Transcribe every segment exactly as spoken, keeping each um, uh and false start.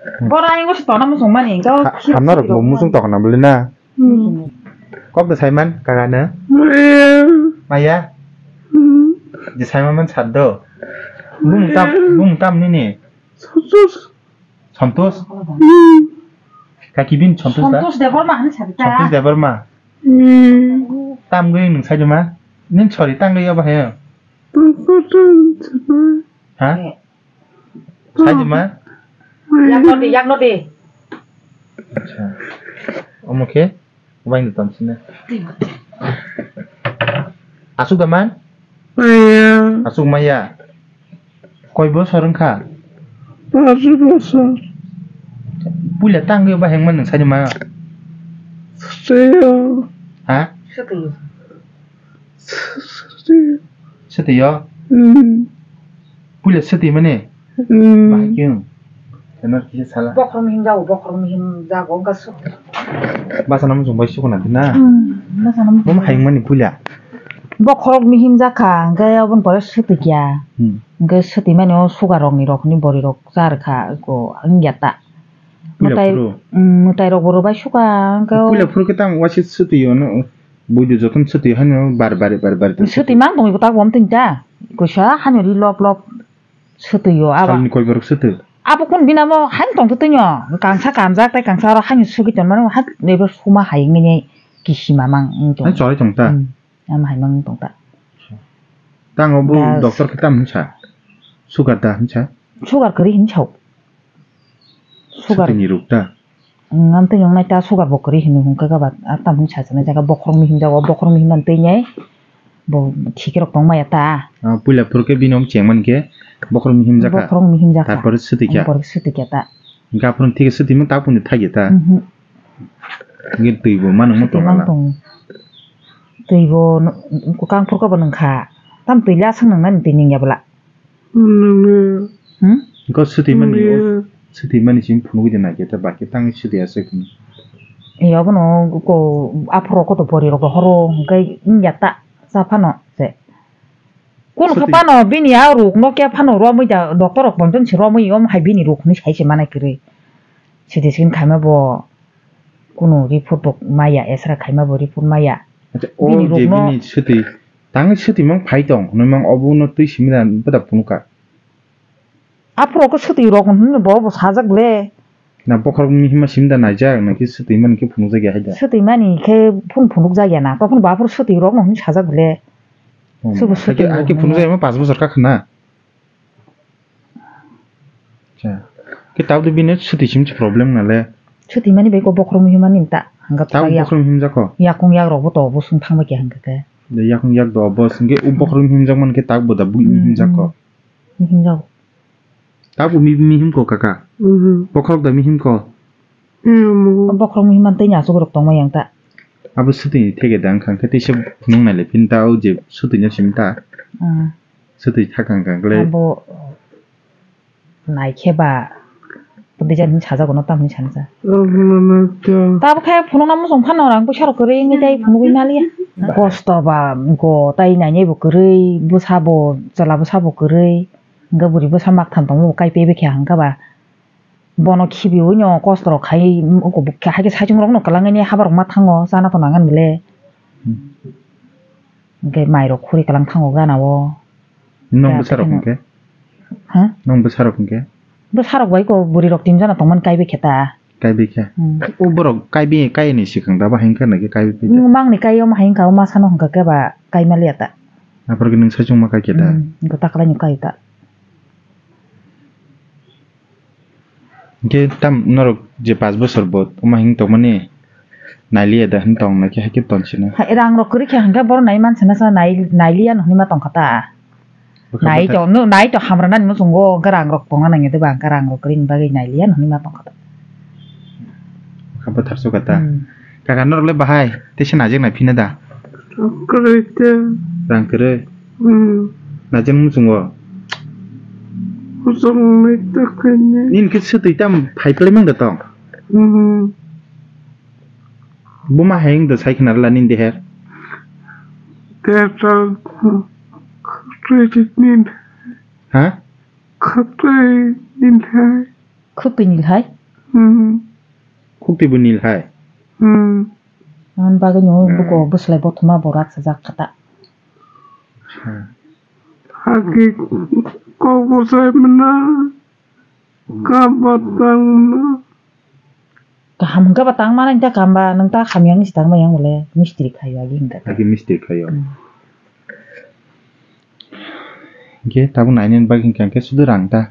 Bora ayung se tona musung mani, kau Ha-, hamna rok bo musung tokna beli na. Hmm. Kok da Simon, kaka na? Maya. Maya? Hmm. Je Simon man sat do. Bung tam, Maya. Bung tam nini. Santos. Santos? Hmm. Kaki bin Santos da? Santos Debbarma hani sat ta. Santos Debbarma. Hmm. Tam gwi nung sai ma? Nin sorry, tang gwi aba he. Santos Debbarma. Ha? Saidi ma? Yakno di, yakno di. Acha. Omo khe? Ubain da tong sini. Asuk da man? Maya. Asuk maya. Koi bosor wngkha? Paanch bosor. Puila tangwi baheng man nung saidi ma? Seo. Ha? Seo. Swtwi yo? Hmm. Puila swtwi mani? Hmm. Bahai khe wng. Teno kisa sala. Bokhorok mihim jago, bokhorok mihim jago, wngkha swk. Basa namo chwng bai sukuna di na? Hmm, basa namo. Bomo hayung mani puila. Bokhorok mihim jakha, hwnkhe aboni pore swtwi kya. Hmm. Hwnkhe swtwi mani o sugar rok ni rok ni bwrwi rok char kha, ko wngya ta. Puila mwtai, phuru? Hmm, mwtai rok bo rwbai sukha, hwnkhe o puila phuru khe tamo waisa swtwi yo no? Buidu jotono swtwi haino bar bar bar bar tong. Swtwi mang tongwi kwtal bo tong ta. Kuisa haino ri lop lop swtwi o aba. Salni koi borok swtwi? Abo kun bina bo haino tong twi tong o. Kangsa kanjak tei kangsa oro haino swgwi tong mano ha ebo suma hai wngwi kisima mang wng tong. Haino choli tong ta? Hmm. Ama hai mang tong ta. Tang o bo doctor khe tam hinsa? Sugar da hinsa? Sugar kwrwi hinsa. Sugar. Swtwini ruk ta? Ang tei nung nai ta sugar bo kwrwi hinwi hwnkha khe ba, a tamo hwn sa chana jaga bokhorok mihim jaga, bokhorok mihim mani twi nai bo thik rok tong maya ta. Ah, puila phuru khe bini om cheng mani khe bokhorok mihim jakha. Bokhorok mihim jakha. Tarpore swtwi kha. Tarpore swtwi kha ta. Hwnkhe aphuru thik swtwi mano ta phuru thak ya ta. Mhm. Hwnkhe twi bo mano mo tong ala. Twi bo no, kang phuru khe bo nung kha. Tam twi la swng nang nani twi nung ya bwla. Nungya. Hmm? Ko swtwi mani, nungya. Swtwi mani simi phunugwi de naikhe ta, bakhe tang swtwi aswk hwnwi. Ee, obono ko aphuru koto bwrwi rok rohoro hwnkhe wngya ta, cha phano se. Kunu khe swtwi phano bini a ruk no khe phano romwi da, doctor rok poito se romwi, omo hai bini ruk hwnwi sai se manai kwrwi. Swtwi skin khaima bo. Kunu report bo maya, X-ray khaima bo report maya. Acha, o bini je rukno bini swtwi, tangwi swtwi mang phai tong, hwnwi mang obo no twi simi da bwda phunukha. Aphuru khe swtwi rok hwnwi bo bo sajak le. Na bokhorok mihima simi da naijak, na khe swtwi mani khe phunukjak ya hai da. Swtwi mani khe phun phunukjak ya na, tokon bo aphuru swtwi rok no hwnwi sajak le. Hmm. Swbo swtwi hakhe, hakhe phunukjak ya ma panch bochor kha khna. Acha. Khe tabuk bini swtwi simi se problem nale. Swtwi mani bai ko bokhorok mihim mani ta. Hwnkha tabuk yak-, bokhorok mihim jako? Yakung yak rok bo to bo sung thang bai khe hwnkha khe. De yakung yak do bo sung khe u bokhorok mihim jak man khe tabuk bo da bui mihim jako. Hmm. Mihim jako. Tabuk mi-, mihim ko kaka. Mhm. Bokhorok da mihim ko. Hmm. Bokhorok mihim man tei ni asuk rok tong ma yang ta. Abo swtwi ni theke da wngkha khe tei se phunuk nai le phin ta o je swtwi no simi ta. Hmm. Swtwi thakang kang kle. Abo nai khe ba bwdwi jani hinwi sajak no tamo hinwi sansa. Rwngthoma nai khe. Tabo khe phunukna muchung phano rang puisa rok kwrwi wngwi tei phunugwi maliya. Kosto ba go tai nainai bo kwrwi, bwsa bo chwla bwsa bo kwrwi, hwnkhe bwrwi bwsa mak tham tongma bo kai pebe khe hwnkha ba. Bono khibiui no kosto rok khai, oko bo khe hai khe saichung rok no kwlangwi habar rok ma thango, chana to nangan bwle. Hmm. Hwnkhe mai rok khuri kwlang thango gana o. Nong bwsa rok hwnkhe? Ha? Nong bwsa rok hwnkhe? Bwsa rok bai ko bwrwi rok tin jana tongmani kaibai khe ta. Kaibai khe? Hmm. O borok kaibai, kaiya ni swkang da bahai wngkha na khe kaibai pai da? Mang ni kai o ma hai wngkha, o masa no hwnkha khe ba kai maliya ta. Aphuru khe nwng saichung ma kai khe ta? Hmm, hwnkha ta kwlai no kai ta. Hwnkhe tam norok je pash bochor bo wngma hing tongmani nailiya da hwn tong naikhe haikhe tonsina. Hai rang rok kwrwi khe hwnkhe borok nai mansa nasa nai, nailiya no hwnwi ma tongkha ta. Bwkha nai bwthar to, no, nai to hamra nani muchungo hwnkhe rang rok tongna nangya de ba hwnkhe rang rok kwrwini bagwi nailiya no hwnwi ma tongkha ta. Bwkha bwthar sukha ta. Hmm. Kaka norok le bahai teisa najak nai phina da? Kwrwi khe. Rang kwrwi? Hmm. Najak muchungo? Muchungni takhwini. Nini khe swtwi tam phai phlai mang da tong? Hmm. Buma hai wng da sai khna rwla nini deher? Deher tong. Khwtwi nini. Ha? Khwtwi nini hai. Khuk twi nil hai. Hmm. Khuk twi bo nil hai. Hmm. Ang bagwi no. Hmm. Buko bwslai bothoma bo rak sajak kha ta. Hmm. Haki kok bwsai mwnai. Kaba tangma. Kaham hwnkhe ba tangma nang ta kamba, nwng ta hamya wngwi se tangma yang bole mistri khaio agi hwnkha. Agi mistri khaio. Hmm. Hwnkhe tabuk nainani bagwi hwnkha hwnkhe sudu rang ta.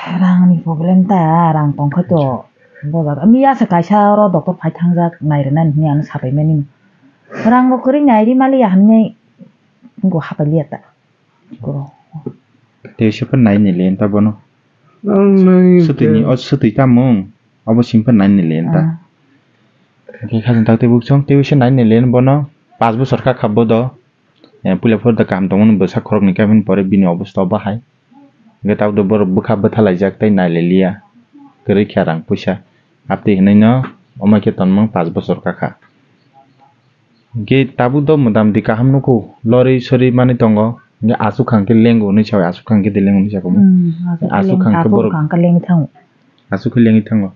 Rangni problem ta, rang tongkha to. Boba miya se kaisa oro doctor phai thangjak nairwnani hwnwi ano sapaimani. Rang rok kwrwi nairi maliya hwnwi go hapailia ta. Tei se phan nai ni len ta bono. Ang nai Swtwi ni, o swtwi ta mung. Obo sim phan nai ni len ta. Ah. Hwnkhe khajang tak tei buksong tei se nai ni len bono. Pas bosor kha kha bodo. Eh, puila phuru da kam tongmani bwsa khoroknwi khe bini pore bini obosta obo hai. Hwnkhe tabuk borok bwkha bwtha laijak tei nai liya. Kwrwi kha rang puisa. Aptwi hwnwi no omo khe tonmung pas bosor kha kha. Hwnkhe tabuk do motamoti kaham nugo, lorwi sorwi manwi tongo. Hwnkhe aswk kha hwnkhe lengo hwnwi saui, aswk kha hwnkhe de lengo hwnwi sakhumu. Hmm, aswk khe aswk leng-, kha hwnkhe aswk borok kha hwnkhe lengwi thango. Aswk khe lengwi thango.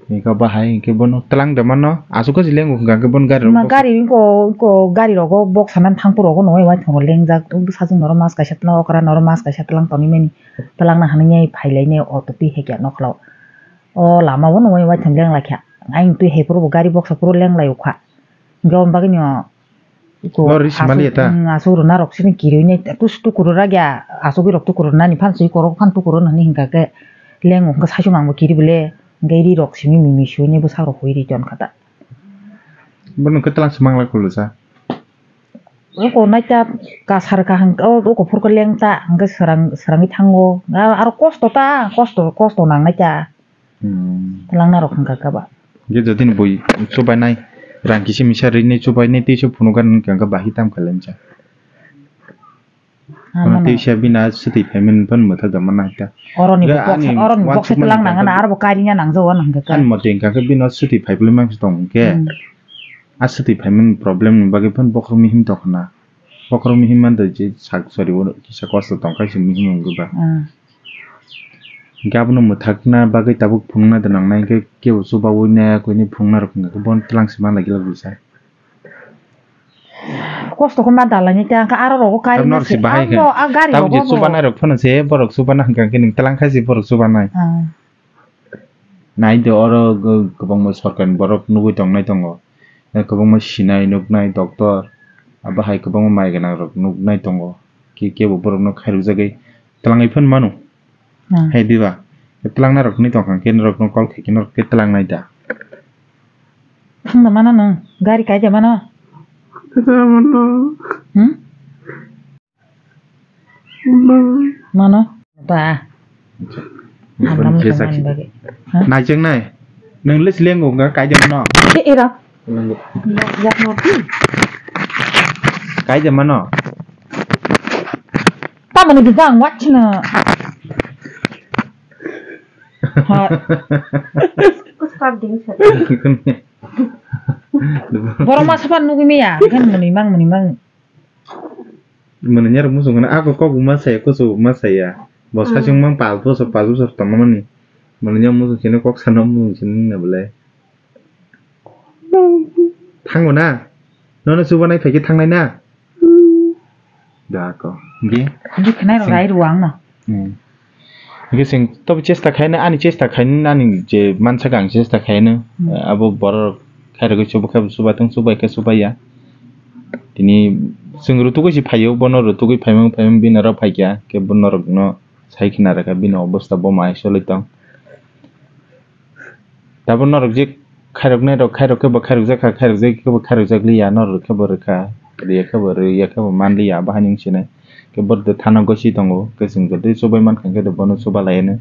Hwnkhe abo hai hwnkhe bono twlang de mano, aswk khe se lengo hwnkha hwnkhe bono gari rok. Ma bokhok gari ko, ko gari rogo bok sanan thangphuru rogo nungwi uaithongo lengjak, bwsajwk norok mas kaisa twlang, okra norok mas kaisa twlang tonwi mani, twlangna hwnwi phailaini auto twi hekya nokhlao. O lama o nungwi uaithang lenglaikha. Ayang twi hai phuru bo gari boksa phuru lenglai ukha. Hwnkhe oboni bagwino iko lorry aswk, simali eta. Mm, aswk rwna rok sini kirwi nai, tus tukur rwra gya, aswk rok tukur rwnani phan swi korok phan tukur rwna hwnwi hwnkha khe leng hwnkha saichung ang bo kiri bole, hwnkhe ri rok simi mimi sui ni bwsak rok hui ri ton kha ta. Bono hwnkhe twlang se manglai khulsa. Oko nai ta kasar kaham, o, oko phur khe leng ta, hwnkhe swrang, swrangwi thango. A-, aro kosto ta, kosto, kosto nang nai ta. Hmm. Twlangna rok hwnkha khe ba. Je jodi ni bui chubainai, rang kisi misa rinai chubainai, tei se phunukgani hwnkha khe bahai tam khalensa. Ah, ano mano. Tei se bina swtwi phaimani phan mwthak da mana hita. Oroni bo ani boksa, oroni boksa uansukmani twlang hwnkha nangana, khe aro bo karina nangjago ano hwnkha khe. Ani mote hwnkha khe bino swtwi phaiphilwi mangsa tong hwnkhe. Hmm. A swtwi phaimani problem ni bagwi phan bokhorok mihim tongkha na. Bokhorok mihim mantwi je sak sori o kisa kosto tongkha se mihim wngwi ba. Hmm. Hwnkhe abono mwthakna bagwi tabuk phunukna da nangnai, hwnkhe kebo chubaui nai, kwini phunukna rok hwnkha khe bono twlang se manlai glak glisa. Kosto khe ma dalai ni ta, hwnkhe aro rogo kari. Tabuk norok se bahai khe. Amo a gari tabuk je rogo bo. Chubanai rok phano se borok chubana hwnkha khe nwng twlang khai se borok chubanai. Ah. Nai de oro go-, kwbangma sorkar ni borok nugui tongnai tongo. Kwbangma sinai nuknai doctor, abo hai kwbangma mai gwnang rok nuknai tongo. Ke-, kebo borok no khairokjagwi twlangwi phano mano. Hmm. Hai diba? Twlangnai rok hinwi tongkha khe norok no call khai khe norok khe twlangnai da. Thangna mano nwng? Gari kaida mano? Kaida mano. Hmm? Mano. Mano? Ba. Hamnam khe mani bagwi. Ha? Naicheng nai. Nwng list lengo wngkha kaida mano. Ke era. Yak, yak no pi. Kaida mano. Tamani bijang watchna. Ha. Borok masa pan nugui maya, kan mani mang, mani mang. Mwnwi nyarok muchung khna ako kok ma saya, kuchuk ma saya. Bo saichung mang pas bosor, pas bosor tongmani. Mwnwi nyarok muchung khna kok sana muchung khna na bwle. Thango na? Nono chubanai phaikhe thangnai na? Da ko. Ge? Ani khnai rok rai ruang no. Hmm. Hingke chwng tobo chesta khaino, ani chesta khaino, ani je mansa khe ang chesta khaino, hmm, abo borok khairogwi chuba khe chuba tong, chubai khe chubai ya. Tini chwng rutugwi se phaio, bono rutugwi phaimang phaimang bini norok phaikha, khe bo norokno sai khna rwkha bini obosta bo mai cholwi tong. Tabuk norok je khairoknai rok, khairok khe bo khairokjak kha, khairokjak khe bo khairokjak liya, norok khe bo rwkha, rwya khe bo rwya khe bo man liya, abo haino wng sinai. Khe borok de thana gosi tongo, khe chwng de tei chubai mankha khe de bono chuba laiya no.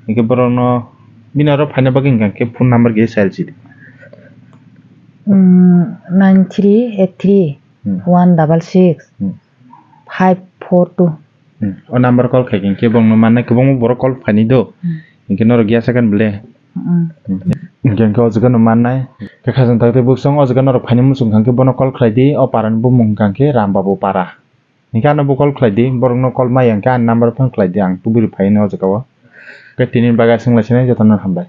Hinkhe borokno bini oro phaina bagwi hinkha khe phone number khe sal sidi. Hmm, nine three eight three one double six five four two. Hmm. O number call khai khe hinkhe bongno mannai kwbangma borok call phainai do. Hmm. Hinkhe norok ya sakani bole. Hmm. Hmm. Hinkhe, hinkhe o jaga no mannai. Khe khajang tak tei buksong o jaga norok phainai muchung kha hinkhe bono call khlai di. O para ni bumung hinkha khe Ram Babu Para. Hinkhe ano bo call khlai di. Borok no call maya hinkhe ani number phone khlai di. Ang tubui rw phai o jaga o. Khe tini bagwi aswk lai sinai jotono hambai.